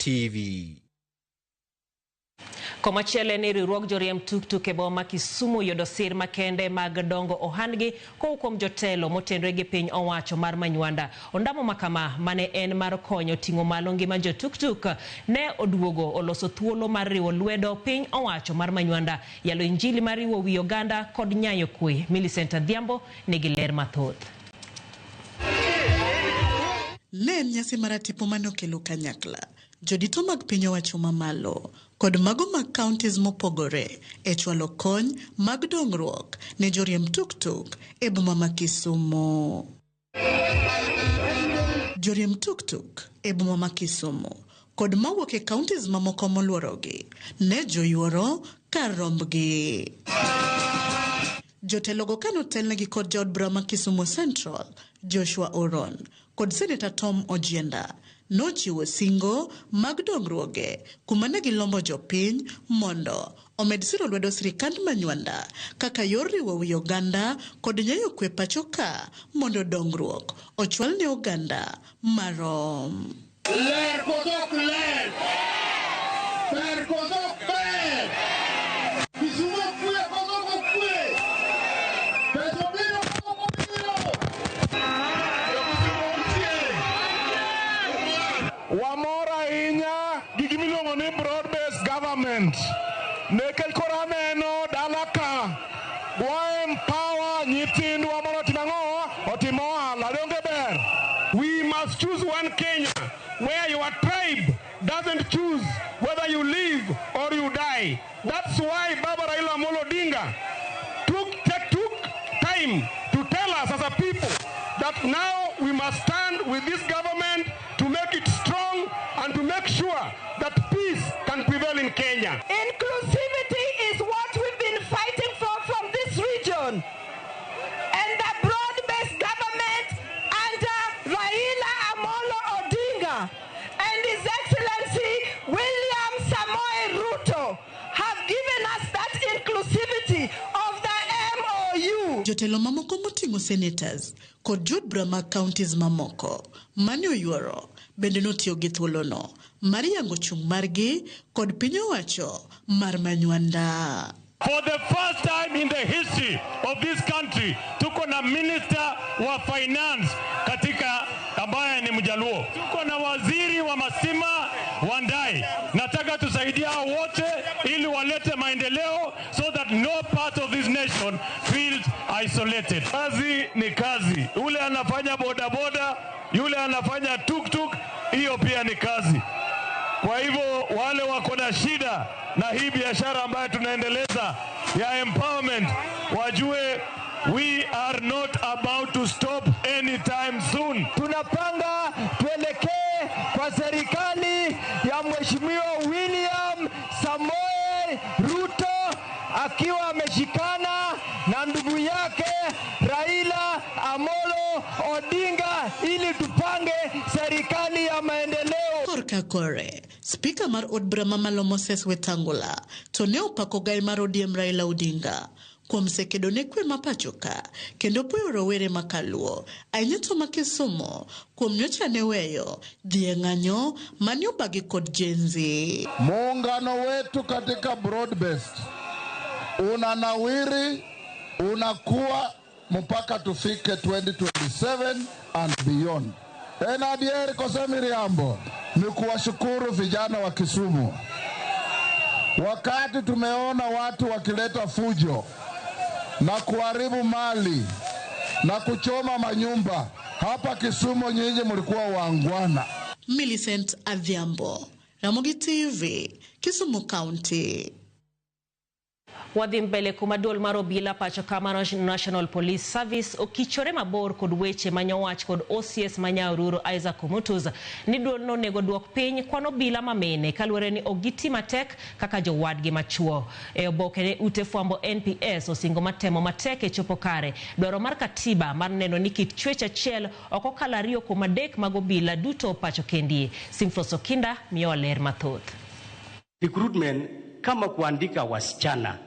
TV. Komachielo en ni riwruog joriemb tuktuk e boma ma Kisumu yudo sir makende mag dongo ohandgi kowuok kuom jotelo motenore gi piny owacho mar Manywanda. Ondamo makama mane en mar konyo ting'o malo ngima jotuktuk ne oduogo oloso thuolo mar riwo lwedo piny owacho mar Manywanda yalo injili mar riwo wi oganda kod nyayo kwe. Millicent Adhiambo nigi ler mathoth. Ne en nyasi maratipo mane okelo kanyakla jodito mag piny owacho mamalo kod mago mag counties mopogore e chwalo kony mag dongruok ne joriemb tuktuk e boma ma Kisumu. Joriemb tuktuk e boma ma Kisumu kod mawuok e counties mamoko moluorogi ne joyuoro kar rombgi. Jotelogo kanotelnegi kod jaod bura ma Kisumu Central, Joshua Oron, kod Seneta Tom Ojienda nochiwo singo mag dongruoge kuma ne gilombo jopiny mondo omed siro lwedo sirikand Manywanda kaka yor riwo wi oganda kod nyayo kwe pacho ka mondo dongruok ochwal ne oganda marom. Ler koso ok ler? Ber koso ok ber? Kisumu okwe koso ok okwe? Pesa obiro koso ok obiro? Jo-Kisumu untie? Wamor ahinya gi gimiluongo ni broad based government nikech koro aneno dala ka wa empower nyithindwa mondo otim ang'o otim ohala donge ber. We must choose one Kenya where your tribe doesn't choose whether you live or you die. That's why Baba Raila Amolo Odinga took time to tell us as a people that now we must stand with this government to make it strong and to make sure that peace can prevail in Kenya. Inclusivity is what we've been fighting for from this region. And the broad-based government under Raila Amolo Odinga and His Excellency William Samoei Ruto have given us that inclusivity of the MOU. Jotelo mamoko moting'o senators kod jood bura mag counties mamoko mane oyuoro bende notiyo gi thuolono mar yango chung' margi kod piny owacho mar Manywanda. For the first time in the history of this country, tuko na minister wa finance katika ambaye ni Mjaluo. Tuko na waziri wa mastima Wandayi. Nataka tusaidie hao wote ili walete maendeleo so that no part of this nation feels isolated. Kazi ni kazi, ule anafanya bodaboda, yule anafanya tuktuk, hiyo pia ni kazi. Kwa hivyo wale wako na shida na hii biashara ambayo tunaendeleza ya empowerment wajue we are not about to stop anytime soon. Tunapanga tuelekee kwa serikali ya Mheshimiwa William Samoei Ruto akiwa ameshikana na ndugu yake Raila Amolo Odinga ili tupange serikali ya maendeleo. Korka kore, spika mar od bura mamalo Moses Wetangula to ne opako gai mar ODM Raila Odinga kuom sekedo ne kwe ma pacho ka kendo puoyo rowere ma kaluo ahinya to ma Kisumu kuom nyocha ne weyo dhi e ng'anyo mane obagi kod Gen Z. Muungano wetu katika broad based unanawiri, unakuwa mpaka tufike 2027 and beyond. En adier koso miriambo ni kuwashukuru vijana wa Kisumu. Wakati tumeona watu wakileta fujo na kuharibu mali na kuchoma manyumba hapa Kisumu, nyinyi mlikuwa waangwana. Millicent Adhiambo, Ramogi TV, Kisumu County. Wadhi mbele kuma duol mar obila pacho ka mar National Police Service okichore mabor kod weche manyowach kod OCS ma Nyahururu Isaac Omutus ni duol no onego duok piny kwan obila mamine kaluwore ni ok giti matek kaka jowadgi machuo. E oboke ne ute fwambo NPS osingo matemo matek e chopo kare dwaro mar katiba mar neno ni kit chwech achiel ok okalo 2 kuom 3 mag obila duto pacho kendie. Simflos Okinda miyowa ler mathoth. Recruitment kama kuandika wasichana